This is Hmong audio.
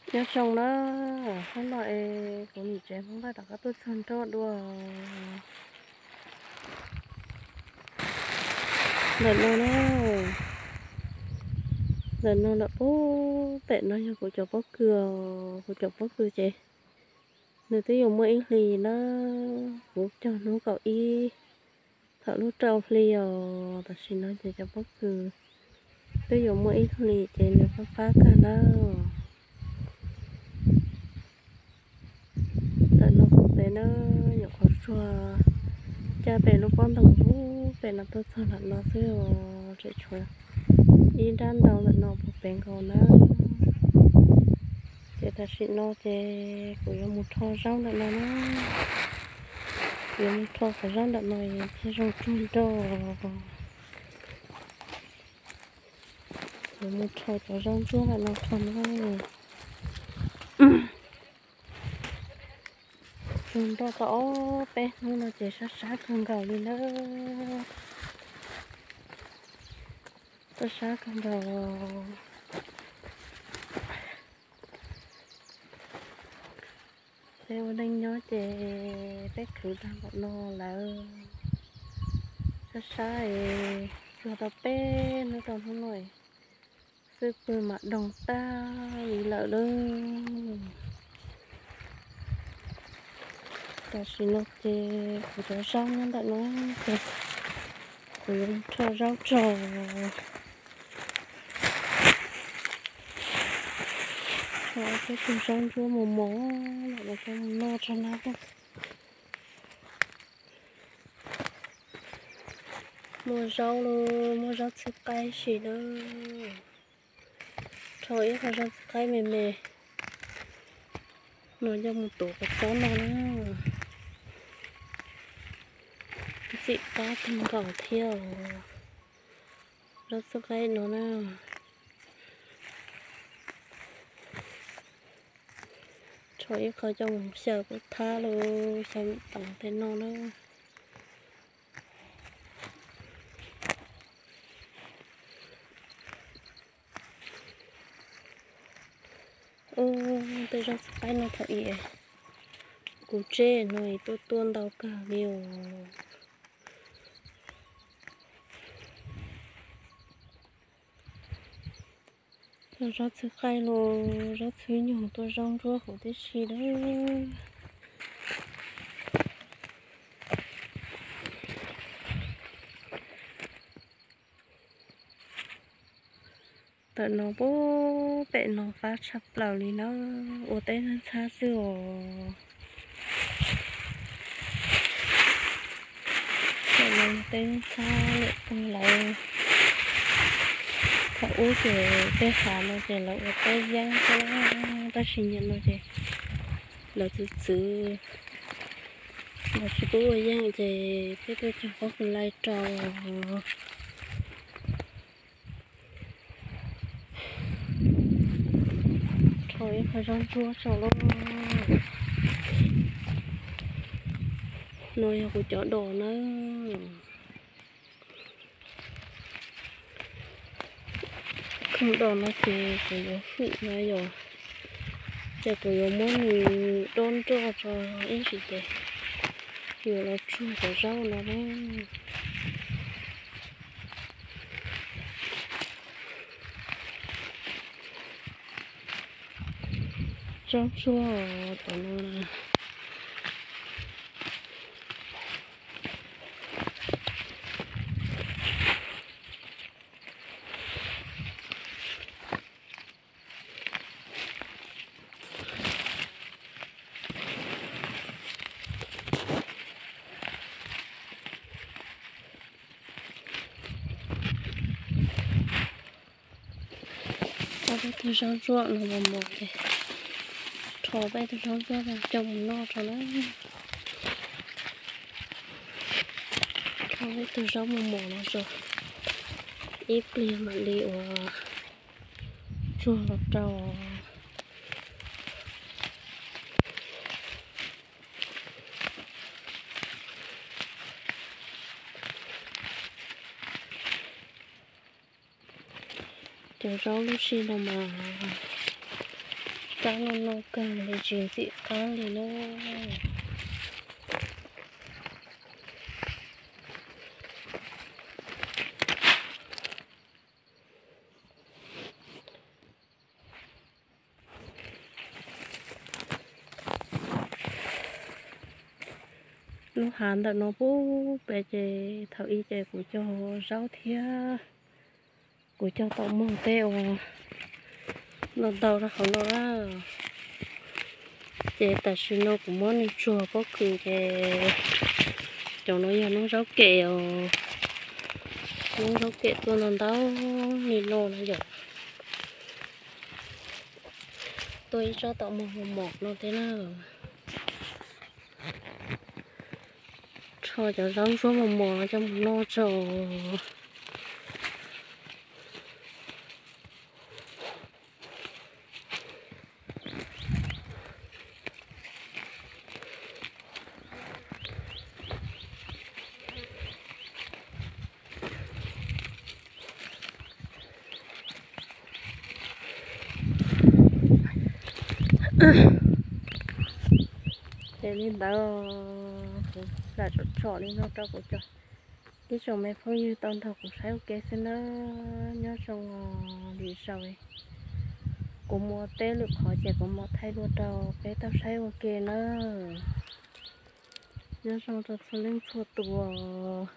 Nyob zoo na, hnub no es kuv niam tsev Hmoob Vaj rov qab tuaj txog nroj dua. Ntawm no na, ntawm no lawm pub pem no yog kuv cov pob kws, kuv cov pob kws ces nws twb yuav muaj ib hlis na, kuv cog hnub kaum ib thaum lub rau hli os, tam sim no ces cov pob kws twb yuav muaj ib hlis ces nws fab fab kawg na. Ntawm no kuv pem na, nyuam qhuav tsuag caj pem lub pob ntoos pub pem no tuaj txog ntawm no xwb os, tseem tshuav ib nrab ntau ntawm no puag pem nkaus na. Ces tam sim no ces kuv yuav mus rho zaub ntawm no na, yuav mus rho cov zaub ntawm no thiaj zoo tsuag nroj. Kuv mus rho cov zaub ntsuab ntawm no rho na. Tsuag nroj tau ob peb hnub no ces sab sab kawg nkaus li na, sab sab kawg nkaus. Peb ua neej nyob ces peb khwv tag npaum no lawm, sab sab es tsuag tau peb hnub rau hnub no xwb pw mam doog tag li lawm lauj. Tam sim no ces kuv cov zaub nyob ntawm no ces kuv yuav rho zaub tso, rho peb tug zaub ntsuab mos mos los coj mus noj tso na. Muaj zaub los muaj zaub txhwb qaib si na. Rho ib qho zaub txhwb qaib me me no coj mus tuav kua txob no na. Ntxim qab kawg nkaus thiab os, zaub txhwb qaib no na. Rho ib qho coj mus xyaw kuj thab los xyaw me toov tej no na. Ub, tej zaub txhwb qaib no thaum ub kuv tseb no tuaj tuaj ntau kawg li os. Zaub txhwb qaib los zaub txhwb nyuag tuaj zaub ntsuab hauv tib si lawm. Ntawm no pub pem no fab tshaj plaws li na, ua teb ntxhab xwb os. Ntawm no teb ntxhab lawm pug lawv. Thaum ub ces tej hav no ces lawv ua teb yeeb xwb, tab sis nim no ces lawv txwv txwv, lawv tsis pub ua yeeb ces peb tuaj cog pob kws laij rau. Rho ib qho zaub ntsuab rau lauj. No yog kuv cov dos na. Khoom dos no ces kuv yuav hwm na yom, ces kuv yuav muab nws dob nroj tso ib ntsis ces yuav los tsuag cov zaub no na. Zaub ntsuab tom no na. Ob peb tug zaub ntsuab no mos mos ces rho peb tug zaub ntsuab no coj mus noj tso na. Rho peb tug zaub mos mos no tso, ib pliag mam li ua tsuag los rau. Cov zaub lub sij no mas Qab no no kawg li tsis ntxim qab li na. Lub hav ntawm no pub pem ces thaum ub ces kuv cog zaub thiab kuv cog taum mog tej uas ntau ntau rau hauv no na. Ces tam sim no kuv muab nws tsuag pob kws ces cov no yog noob zaub kem os. Noob zaub kem tuaj ntau ntau li no na yom. Tuaj ib tsob taum mog mos mos no thiab na. Rho cov zaub ntsuab mos mos no coj mus noj tso. Ces li ntawd kuv lam tsom tsom li no rau kuv cov ib tsoom me phooj ywg tau nrog kuv saib ua ke xwb nawb. Nyob zoo lwm zaus kuv mus teb lwm qhov ces kuv mam thaij dua rau peb tau saib ua ke nawb. Nyob zoo rau txhua leej txhua tus.